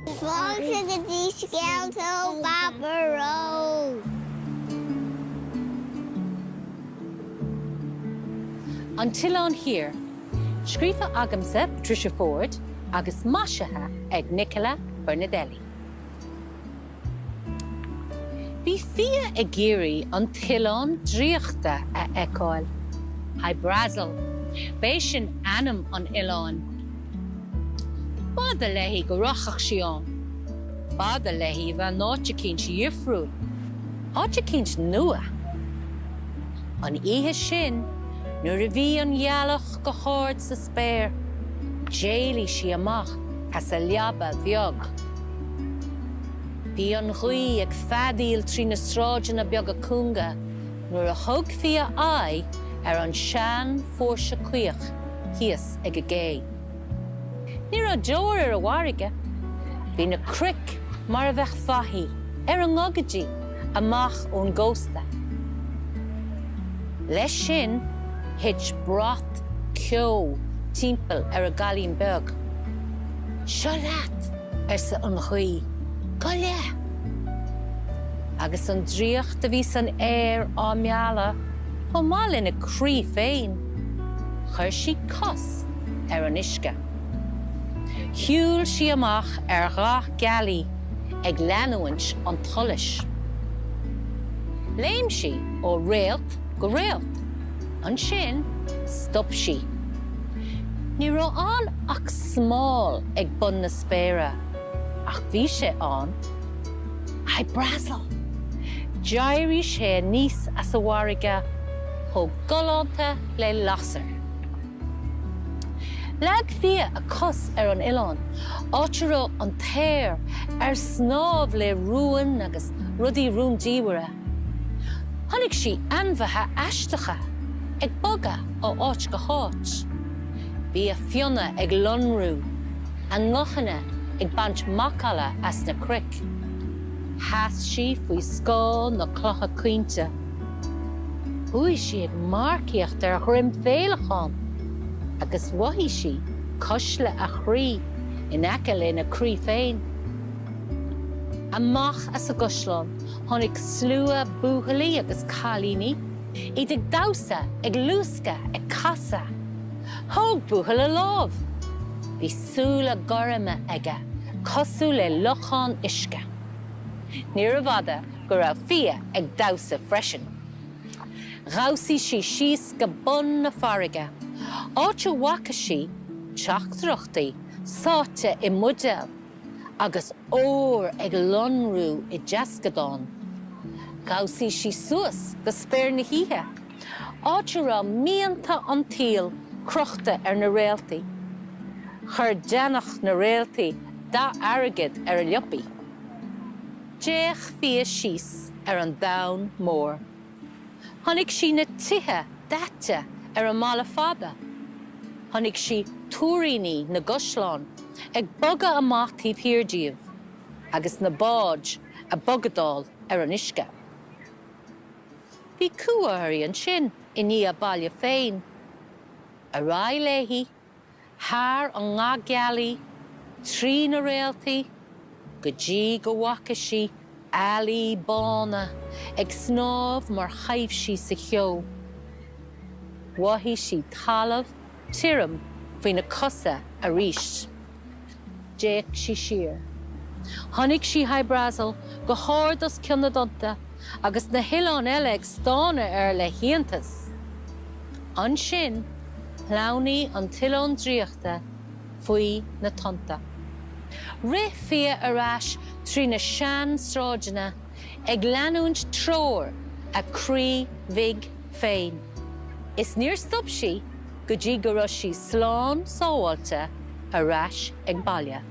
Fáilte go dtí Scéalta ó Baboró! An tOileán Thiar, scríofa agamsa, Patricia Forde, agus maisithe ag Nicola Bernardelli. Bhí Fia ag iarraidh an t-oileán draíochta a fheiceáil. Hy Brasil, b'é sin ainm an oileáin. B'fhada léi go rachadh sí ann. B'fhada léi a bheith in áit eicínt dhifriúil, áit eicínt nua. An oíche sin, nuair a bhí an ghealach go hard sa spéir, d'éalaigh sí amach as a leaba bheag. Bhí an ghaoth ag feadaíl trí na sráideanna beaga cúnga nuair a thug Fia aghaidh ar an sean-phóirse caoch thíos ag an gcé. Ní raibh deoir ar an bhfarraige. Bhí na cnoic mar a bheadh fathaigh ar a ngogaidí amach ón gcósta. Leis sin, thit brat ceo timpeall ar an gcailín beag. Seo leat! arsa an ghaoth. Gabh i leith! Agus an draíocht a bhí san aer á mealladh, chomh maith lena croí féin, chuir sí cos ar an uisce. Shiúil sí amach ar gha gealaí, ag leanúint an tsolais. Léim sí ó réalt go réalt. Ansin, stop sí. Ní raibh ann ach smál ag bun na spéire, ach bhí sé ann. Hy Brasil! D'éirigh sé aníos as an bhfarraige chomh galánta le lasair. Leag Fia a cos ar an oileán, áit a raibh an t-aer ar snámh le rúin agus rudaí rúndiamhara. Chonaic sí ainmhithe aisteacha ag bogadh ó áit go háit. Bhí a bhfionnadh ag lonrú, a nguthanna ag baint macalla as na cnoic. Sheas sí faoi scáth na cloiche caointe. Chuaigh sí ag marcaíocht ar dhroim féileacáin agus mhothaigh sí cuisle a chroí in aice lena croí féin. Amach as an gcaisleán tháinig slua buachaillí agus cailíní, iad ag damhsa, ag luascadh, ag casadh. Thóg buachaill a lámh. Bhí súile gorma aige cosúil le lochán uisce. Níorbh fhada go raibh Fia ag damhsa freisin. Dhamhsaigh sí síos go bun na farraige, áit a bhfaca sí teachtaireachtaí sáite i mbuidéil agus ór ag lonrú i dteascadáin. Dhamhsaigh sí suas go spéir na hoíche, áit a raibh mianta an tsaoil crochta ar na réaltaí. Chuir deannach na réaltaí dath airgid ar a liopaí. D'fhéach Fia síos ar an domhan mór. Chonaic sí na tithe daite ar an mBaile Fada. Chonaic sí túiríní na gcaisleán ag bogadh amach taobh thiar díobh agus na báid ag bogadáil ar an uisce. Bhí cumha uirthi ansin i ndiaidh a baile féin. Ar aghaidh léi. Thar an nga gealaí, trí na réaltaí, go dtí go bhfaca sí ealaí bána ag snámh mar thaibhsí sa cheo. Mhothaigh sí talamh tirim faoina cosa arís. D'fhéach sí siar. Chonaic sí Hy Brasil go hard os cionn na dtonnta agus na hoileáin eile ag stánadh air le hiontas. Ansin shleamhnaigh an t-oileán draíochta faoi na tonnta. Rith Fia ar ais trí na sean-sráideanna ag leanúint treoir a croí bhig féin. Is níor stop sí go dtí go raibh sí slán sábháilte ar ais ag baile.